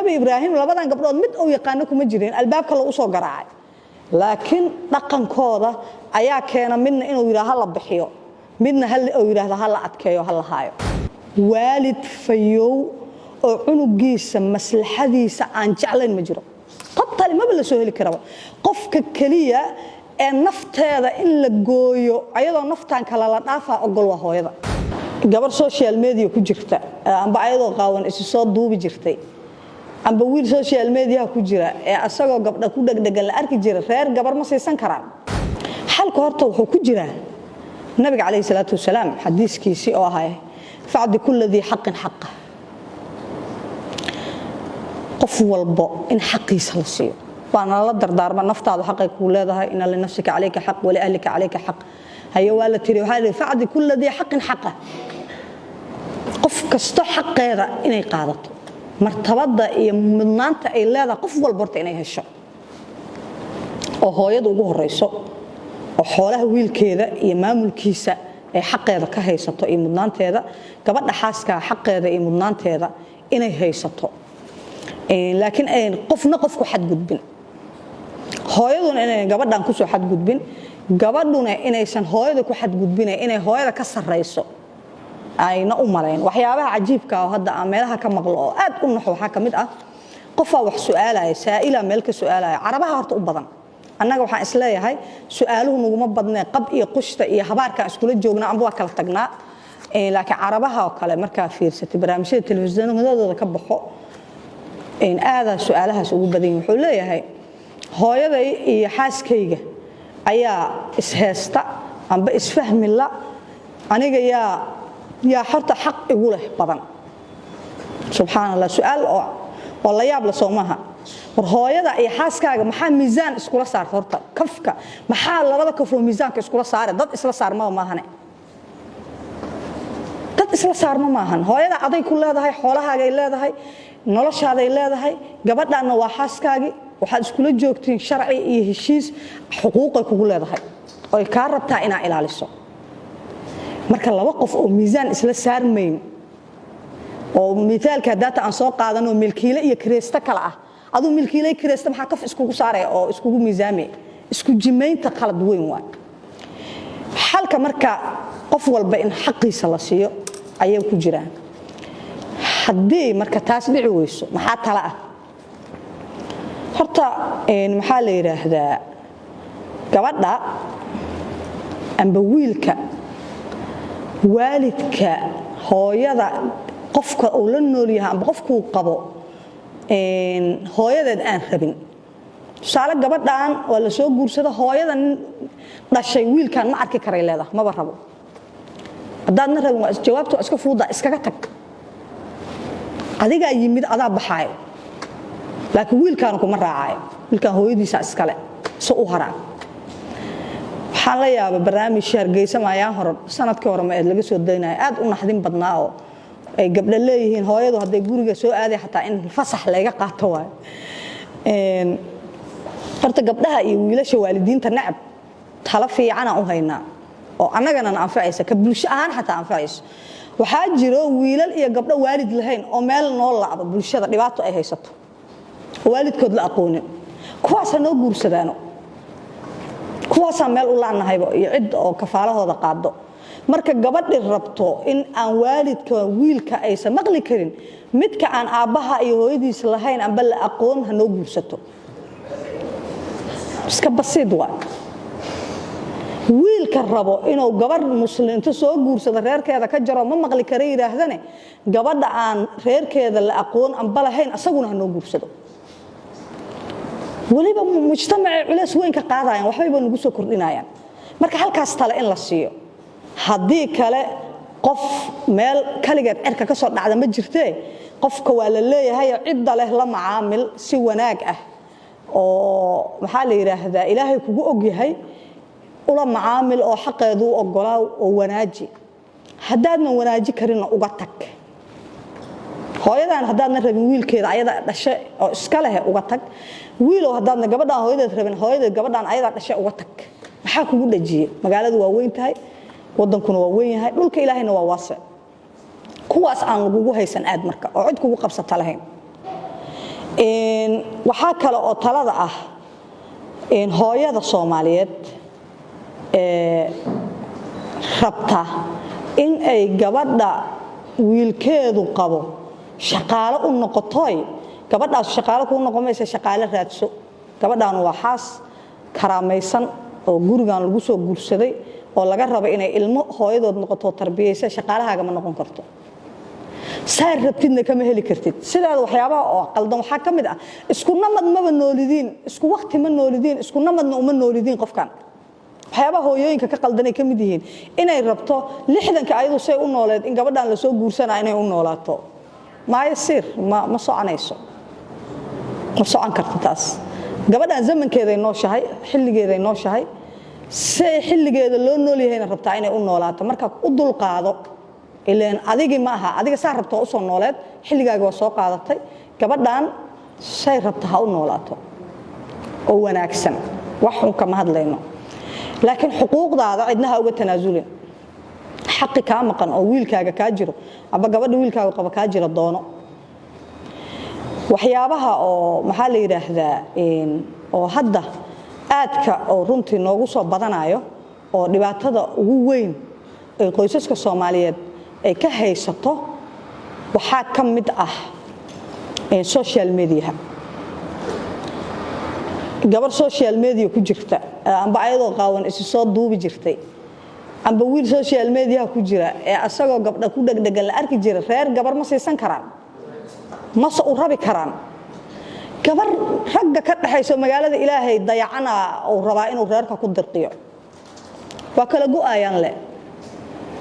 Nebi Ibraahim labadan gabdhood mid uu yaqaano kuma jireen, albaabka lagu soo garaacay. Laakiin dhaqankooda ayaa keena midna inuu yidhaha ha la bixiyo, midna uu yidhaahdo ha la adkeeyo, ha la haayo. Waalid fayow oo cunugiisa maslaxadiisa aan jeclayn ma jiro, totally maba la soo heli karaba. Qofka keliya ee nafteeda in la gooyo ayadoo naftan kale la dhaafaa ogol waa hooyada. Gabar social media ku jirta amba ayadoo qaawan isu soo duubi jirtay, amba wiil social mediaha ku jira ee asagoo gabdha ku dhegdhegan la arki jira, reer gabar ma siisan karaan. Xalka horta wuxuu ku jiraa Nabiga calayhi salaatu wasalaam xadiiskiisii oo ahay: "فأعط كل ذي حق حقه." Qof walbo in xaqiisa la siiyo waana la dardaarma. Naftaadu xaqay kuu leedahay: إن لنفسك عليك حق ولأهلك عليك حق. Haye, waa la tiri, waxaa la yidhi: "فأعط كل ذي حق حقه." Qof kasto xaqeeda inay qaadato, martabada iyo mudnaanta ay leedahay qof walba horta inay hesho, oo hooyada ugu horeyso, oo xoolaha wiilkeeda iyo maamulkiisa ay xaqeeda ka haysato iyo mudnaanteeda, gabadha xaaskaa xaqeeda iyo mudnaanteeda inay haysato. Laakiin qofna qofku xadgudbin, hooyaduna inay gabadhan kusoo xadgudbin, gabadhuna inaysan hooyada ku xadgudbina, inay hooyada ka sarrayso ayna u malayn. Waxyaabaha cajiibka oo hadda aan meelaha ka maqlo oo aad u naxo waxaa ka mid ah qofaa wax su'aalaya, saa'ila meel ka su'aalaya. Carabaha horta u badan. Annaga waxaan isleeyahay su'aaluhu naguma badnee, qab iyo qushta iyo habaarkaan iskula joognaa amba waa kala tagnaa. Laakiin Carabaha oo kale markaa fiirsatay barnaamijyada telefishinadooda ka baxo, aadaa su'aalahaas ugu badan yihin. Wuxuu leeyahay: "Hooyaday iyo xaaskayga ayaa isheesta amba isfahmi la, aniga yaa horta xaq igu leh badan?" Subxaan Allah, su'aal oo la yaab la soo maaha? War hooyada iyo xaaskaaga maxaa miisaan iskula saarta horta? Kafka maxaa labada kafoo miisaanka iskula saare? Dad isla saarmaba maahane, dad isla saarma maahan. Hooyada aday ku leedahay, xoolahaagay leedahay, noloshaaday leedahay. Gabadhaanna waa xaaskaagii, waxaad iskula joogtiin sharci iyo heshiis, xuquuqay kugu leedahay oy kaa rabtaa inaa ilaaliso. Marka laba qof oo miisaan isla saarmayn, oo miaalka hadaata aan soo qaadanoo milkiile iyo kireyste kale ah, aduu milkiile kireyste maxaa kaf iskugu saaraya oo iskugu miisaamaya? Isku jimaynta qalad weyn waay. Xalka marka qof walba in xaqiisa la siiyo ayay ku jiraan. Haddii marka taas dhici weyso, maxaa tala ah horta? Maxaa la yidhaahdaa, gabadha amba wiilka waalidka hooyada qofka uu la nool yahay amba qofkuu qabo hooyadeed aan rabin. Tusaale, gabadhan waa la soo guursada, hooyada nin dhashay wiilkan ma arki karay leedahay, maba rabo. Haddaadna rabin, waa jawaabta waa iska fuuda: iskaga tag. Adigaa yimid, adaa baxaayo, laakiin wiilkaanu kuma raacayo. Wiilkan hooyadiisa iskale so u haraa. Waxaan la yaaba barnaamij Hargeysa maayaan hore, sanadkii hore ma eed, laga soo daynaya, aad u naxdin badnaa, oo ay gabdho leeyihiin hooyadu hadday guriga soo aaday xataa in fasax layga qaato waayo. Horta gabdhaha iyo wiilasha waalidiinta nacab, talo fiicanaan u haynaa oo annagana na anfacaysa, ka bulsho ahaan xataa anfacayso. Waxaa jiro wiilal iyo gabdho waalid lahayn oo meel noo lacdo, bulshada dhibaato ay haysato, oo waalidkood la aqoonin. Kuwaasa noo guursadaano, kuwaasaa meel u laanahayba iyo cid oo kafaalahooda qaado. Marka gabadhi rabto in aan waalidka wiilka aysan maqli karin, midka aan aabbaha iyo hooyadiisa lahayn amba la aqoon ha noo guursato. Iska basiid waa. Wiilka rabo inuu gabarh muslimto soo guursado, reerkeeda ka jaro, ma maqli kara yidhaahdane, gabadha aan reerkeeda la aqoon amba lahayn asaguna ha noo guursado. Weliba mujtamacay culeys weyn ka qaadayaan, waxbayba nagu soo kordhinayaan. Marka halkaas tale in la siiyo. Haddii kale, qof meel kaligeed cirka ka soo dhacda ma jirtee. Qofka waa la leeyahay, cidda leh la macaamil si wanaag ah oo, maxaa la yidhaahdaa, Ilaahay kugu ogyahay ula macaamil, oo xaqeedu u ogolaaw oo wanaaji. Haddaadnan wanaaji karinna, uga tag. Hooyadan haddaadna rabin wiilkeeda ayada dhashe oo iska leh, uga tag. Wiilow, haddaadna gabadhaan hooyadeed rabin, hooyadeed gabadhaan ayadaa dhashe, uga tag. Maxaa kugu dhajiyey? Magaaladu waa weyn tahay, wadankuna waa weyn yahay, dhulka Ilaahayna waa waasic. Kuwaas aan lagugu haysan aad marka oo cid kugu qabsata lahayn. Waxaa kale oo talada ah, hooyada Soomaaliyeed ee rabta in ay gabadha wiilkeedu qabo shaqaalo u noqotoy, gabadhaas shaqaalo kuu noqon maysa, shaqaalo raadso. Gabadhaan waa xaas karaamaysan oo gurigan lagu soo guursaday oo laga rabo inay ilmo hooyadood noqoto, tarbiyaysa. Shaqaalahaaga ma noqon karto, saa rabtidna kama heli kartid. Sidaada waxyaabaha oo qaldan waxaa ka mid ah, isku namad maba noolidiin, isku wakti ma noolidiin, isku namadna uma noolidiin qofkan. Waxyaabaha hooyooyinka ka qaldanay ka mid yihiin inay rabto 60-ka ayadu say u nooleed in gabadhan lasoo guursanaa inay u noolaato. Maayo sir, ma soconayso, ma socon karto taas. Gabadhan zamankeeday nooshahay, xilligeeday nooshahay, say xilligeeda loo nool yahayna rabtaa inay u noolaato. Marka u dulqaado, ileen adigi ma aha. Adiga saa rabta waa usoo nooleed, xilligaaga waa soo qaadatay. Gabadhan say rabta ha u noolaato oo wanaagsan, wax xun kama hadlayno, laakiin xuquuqdaada cidna ha uga tanaasulin. Xaqi kaa maqan oo wiilkaaga kaa jiro amba gabadha wiilkaaga qaba kaa jiro doono. Waxyaabaha oo, maxaa la yidhaahdaa, oo hadda aadka oo runtii noogu soo badanayo oo dhibaatada ugu weyn ay qoysaska Soomaaliyeed ay ka haysato waxaa ka mid ah social mediaha. Gabar social media ku jirta amba ayadoo qaawan isi soo duubi jirtay, amba wiil social mediaha ku jira ee asagoo gabdha ku dhegdhegan la arki jira, reer gabar ma siisan karaan, mase u rabi karaan. Gabar ragga ka dhaxayso magaalada Ilaahay dayacana uu rabaa inuu reerka ku dirqiyo, waa kala go'ayaan le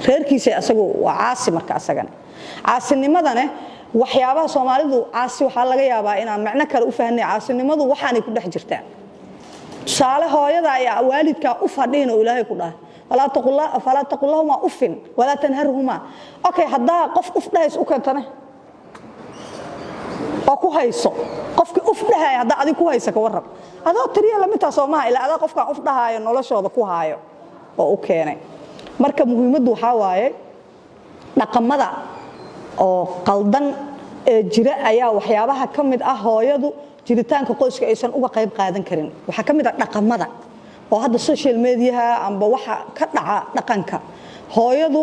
reerkiisa. Asagu waa caasi. Marka asagana caasinimadane, waxyaabaha Soomaalidu caasi waxaa laga yaabaa inaan macno kale u fahnay. Caasinimadu waxaanay ku dhex jirtaa. Tusaale, hooyada ayaa waalidkaa u fadhiin oo Ilaahay ku dhahay, "Falaa taqul lahumaa uffin walaa tanharhumaa." Okay, haddaa qof uf dhahays u keentane oo ku hayso, qofkii uf dhahaya haddaa adig ku haysa, ka warran? Adoo tiriya lamidtaa soo maha? Ilaa adaa qofkaan uf dhahaayo noloshooda ku haayo oo u keenay. Marka muhiimaddu waxaa waaye, dhaqamada oo qaldan ee jira ayaa waxyaabaha ka mid ah hooyadu jiritaanka qoyska aysan uga qayb qaadan karin. Waxaa ka mid ah dhaqamada oo hadda social mediaha amba waxa ka dhaca dhaqanka. Hooyadu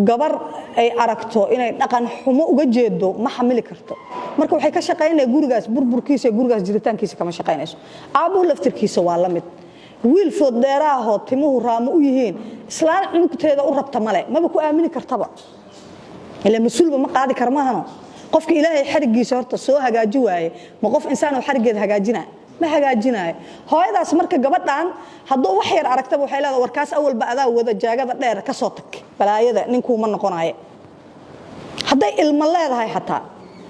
gabar ay aragto inay dhaqan xumo uga jeedo ma xamili karto. Marka waxay ka shaqaynaya gurigaas burburkiisa, gurigaas jiritaankiisa kama shaqaynayso. Aabbuhu laftirkiisa waa la mid. Wiil food dheeraahoo timuhu raamo u yihiin islaan cunugteeda u rabta male, maba ku aamini kartaba, ila mas-uulba ma qaadi kara maahano. Qofka Ilaahay xarigiisa horta soo hagaaji waaye, ma qof insaan oo xarigeeda hagaajina? Ma hagaajinaayo. Hooyadaas marka gabadhan hadduu wax yar aragtaba waxay leedahay, "Warkaas awalba adaa wada jaagada dheer, ka soo tag balaayada, ninkuuma noqonaye." Hadday ilmo leedahay xataa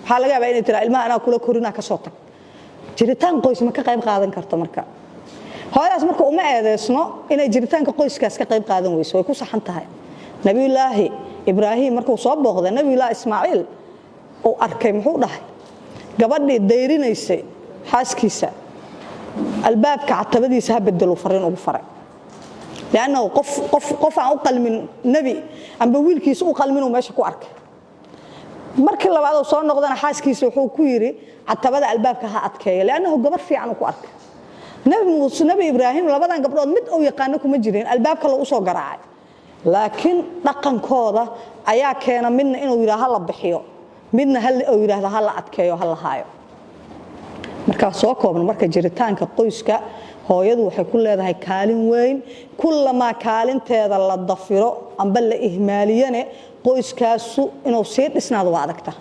waxaa laga yaabaa inay tiraa, "Ilmaha anaa kula korinaa, ka soo tag." Jiritaan qoys ma ka qayb qaadan karto. Marka hooyadaas marka uma eedeysno inay jiritaanka qoyskaas ka qayb qaadan weyso, way ku saxan tahay. Nabiyulaahi Ibraahim markuu soo booqday Nabiyulaahi Ismaaciil uu arkay, muxuu dhahay? Gabadhii dayrinaysay xaaskiisa, albaabka catabadiisa ha bedelo, fariin ugu faray, liannahu qof aan u qalmin nebi amba wiilkiisa u qalminuu meesha ku arkay. Markii labaad uu soo noqdana xaaskiisa wuxuu ku yidhi, catabada albaabka ha adkeeyo, liannahu gabar fiican uu ku arkay. Nabi Muuse, Nabi Ibraahim, labadan gabdhood mid uu yaqaano kuma jirin albaabka lagu soo garaacay, laakiin dhaqankooda ayaa keena midna inuu yidhaha ha la bixiyo, midna uu yidhaahdo ha la adkeeyo, ha la haayo. Markaa soo koobno, marka jiritaanka qoyska hooyadu waxay ku leedahay kaalin weyn. Kullamaa kaalinteeda la dafiro amba la ihmaaliyane, qoyskaasu inuu sii dhisnaado waa adagta.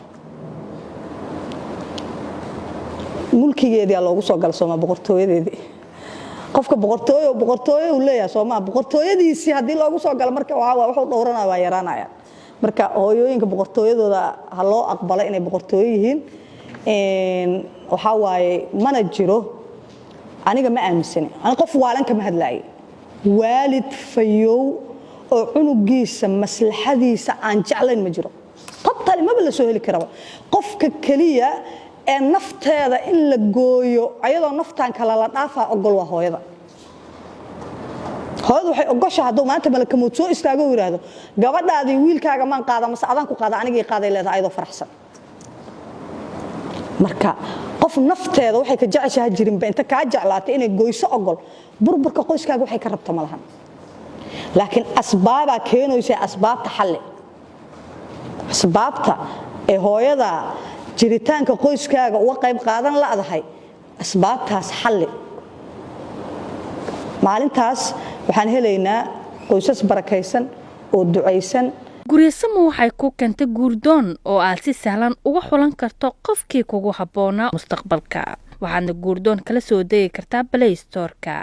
Mulkigeedia loogu soo gala sooma? Boqortooyadeedii, qofka boqortooyo boqortooyo uu leeyahay sooma? Boqortooyadiisii haddii loogu soo galo, marka waxaa wuxuu dhowranaya waa yaraanaya. Marka hooyooyinka boqortooyadooda ha loo aqbalo inay boqortooyo yihiin. Waxaa waaye, mana jiro, aniga ma aaminsani, ani qof waalan kama hadlaaye, waalid fayow oo cunugiisa maslaxadiisa aan jeclayn ma jiro. Totally maba la soo heli karaba. Qofka keliya ee nafteeda in la gooyo ayadoo naftan kale la dhaafaa ogol waa hooyada. Hooyadu waxay ogosha hadduu maanta malakamood soo istaago u yidhaahdo, "Gabadhaadii wiilkaaga maan qaada mase adaan ku qaada? Anigii qaaday," leedahay ayadoo faraxsan. Marka qof Qof nafteeda waxay ka jeceshaha jirinba inta kaa jeclaatay inay goyso ogol, burburka qoyskaaga waxay ka rabta ma lahan. Laakiin asbaabaa keenaysa, asbaabta xalli. Asbaabta ee hooyada jiritaanka qoyskaaga uga qayb qaadan la'dahay, asbaabtaas xalli. Maalintaas waxaan helaynaa qoysas barakaysan oo ducaysan. Guryasamo waxay ku keentay Guurdoon oo aad si sahlan uga xulan karto qofkii kugu habboonaa mustaqbalka. Waxaadna Guurdoon kala soo degi kartaa Play Storeka.